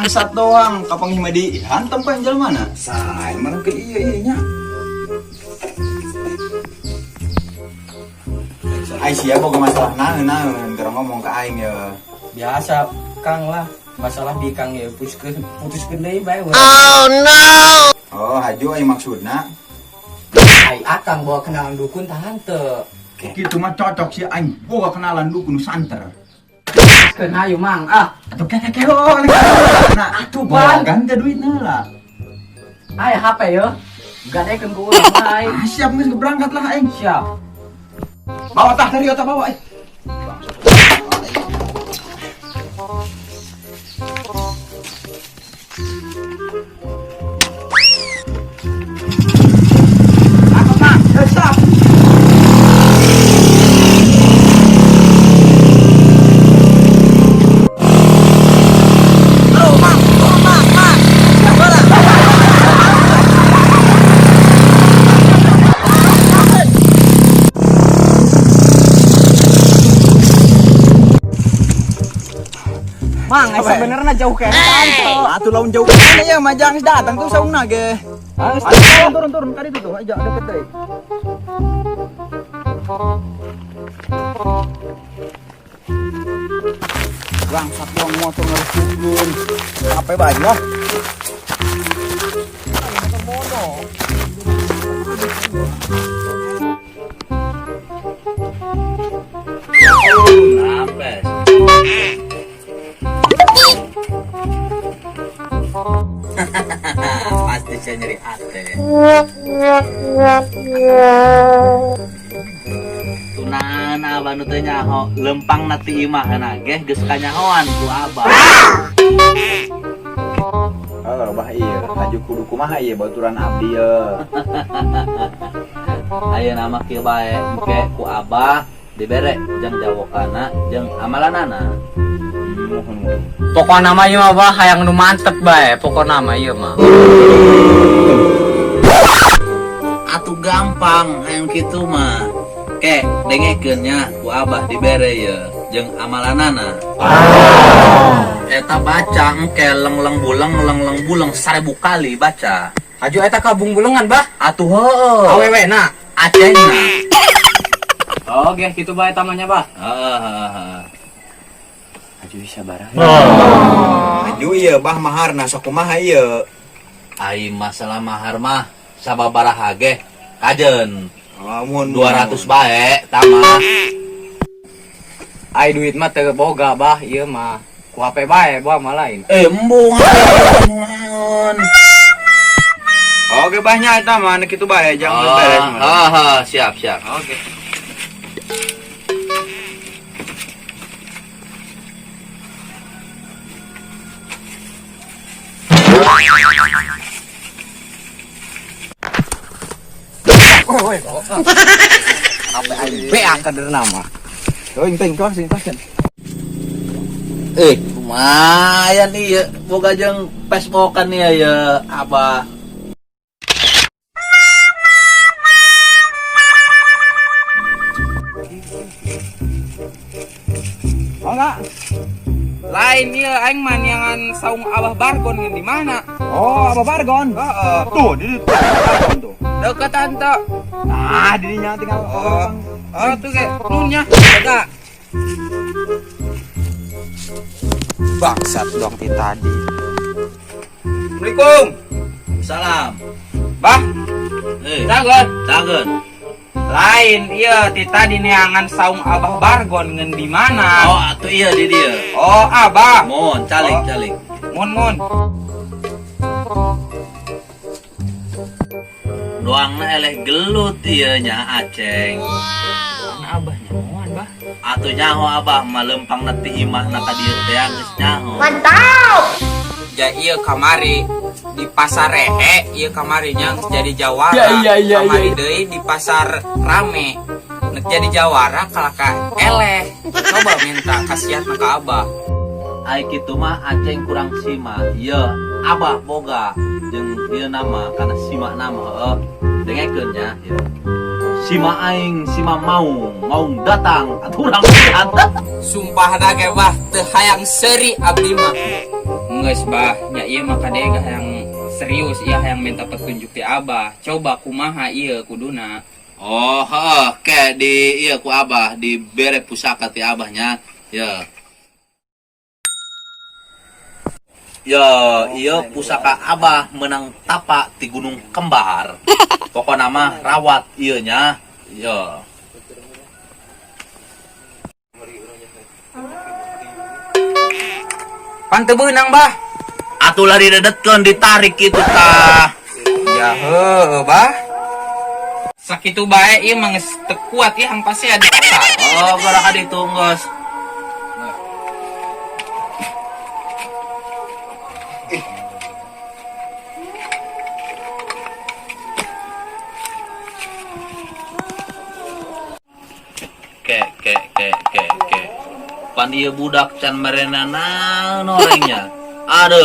Bangsat doang, kapanggih mah di hantem pa yang mana? Say, mana ke iya iya nya. Ai sia boga masalah naeun naeun keur ngomong ka aing ya. Biasa Kang lah, masalah di Kang ya putuskeun putuskeun deui bae we. Oh, haju aing maksudna. Ai akang bawa kenalan dukun tahan teu. Kitu mah cocok sih aing boga kenalan dukun nu santer. Keun hayu Mang ah. Atuh keke keke oh, nah, Atuh, Ban. ganti duitna lah. Ai HP yo. Gadekeun ku urang mah ai. Ah, siap geus berangkat lah aing. Siap. Bawa tah dari otak bawa eh. Aku Mang. Eh, siap. Bro, Mang, Mang, Mang. Mang, ai sebenarnya jauh ke tante. Atuh lamun jauh mana ya majang geus datang tuh saungna ge. Ah, Ayo turun turun kali itu tuh aja deket deui. Bangsat doang motor ngerusukin. Apa bae lah. Rampes. Pasti saya nyeri hati. Tunan abah nu teu nyaho, lempang na ti imah ge geus kanyahoan ku abah. Oh, bah iya, haju kudu kumaha ieu baturan abdi ye. Ayeuna mah kieu bae, engke ku abah dibere jeung jawokana jeung amalanana. Muhun muhun. Pokokna mah ieu mah bah hayang nu mantep bae, pokokna mah ieu mah. Atuh gampang hayang kitu mah. Ke dengekeun nya ku abah dibere ye jeung amalanana. Eta baca engke leng-leng buleng leng-leng buleng 1000 kali baca. Aju eta ka bungbulengan bah. Atuh heueuh. Awewe na. Acehna. Oke, kitu bae tamanya bah. Heeh heeh heeh. Aju bisa barang. Haju ieu bah maharna sok kumaha ieu. Ai masalah mahar mah sababaraha ge kajen Oh, mun 200 bae tamah. Ai duit mah teu boga bah ieu mah. Ku HP bae bawa mah lain. Eh embung naon. Oke bahnya eta mah nu kitu bae jang geus beres mah. Ah, ah, siap siap. Oke. Woi, woi. HP aing beak kaderna mah. Teuing teuing kelas kelas. Eh, lumayan iya boga jeung Facebookan ieu ya abah. Oh enggak? Lain ieu aing mah neangan saung Abah Bargon di mana? Oh, Abah Bargon. Heeh. Tuh, di ditu Bargon tuh. Deketan teu. Nah, dirinya tinggal Oh. Oh, tuh ge nunnya. Lega. Bangsat dong ti tadi. Assalamualaikum. Salam. Bah, Eh, dagon. dageun. Lain iya ti tadi neangan saung Abah Bargon ngeun di mana? Oh, atuh iya di dieu. Oh, Abah. Mohon calik Oh. calik. Mun mun. Doangna eleh gelut ieu nya Aceng. Mana Abah nyahoan, Bah? Atuh nyaho abah mah lempangna ti imahna ka dieu teh geus nyaho. Ja ieu kamari di pasar Rehe, ieu kamarinya geus jadi jawara. Ya, iya, iya, kamari iya. deui di pasar rame. Nek jadi jawara kalaka eleh. Coba minta kasihan ka Abah. Ai kitu mah Aceng kurang sima. Ieu abah boga jeung ieu nama kana sima nama heueuh. Dengekeun nya ieu. Sima aing sima maung, maung datang atuh urang lihat. Sumpah da ge bah teu hayang seuri abdi mah. Geus bah, nya ieu mah kade hayang serius ieu hayang minta petunjuk ti Abah. Coba kumaha ieu kuduna. Oh, heeh, ke di ieu ku Abah dibere pusaka ti Abahnya. Ya. Ya, ieu pusaka Abah menang tapa ti Gunung Kembar. Pokona mah rawat ieu nya. Ya. Pan teu beunang bah. Atulah didedetkeun ditarik kitu tah. Ya heueuh bah. Sakitu bae ieu mah geus teu kuat ieu hang pasti ada pasar. Oh, gara ka ditu geus. Ke ke ke ke ke. Pan ieu budak can merena naon orangnya. Aduh.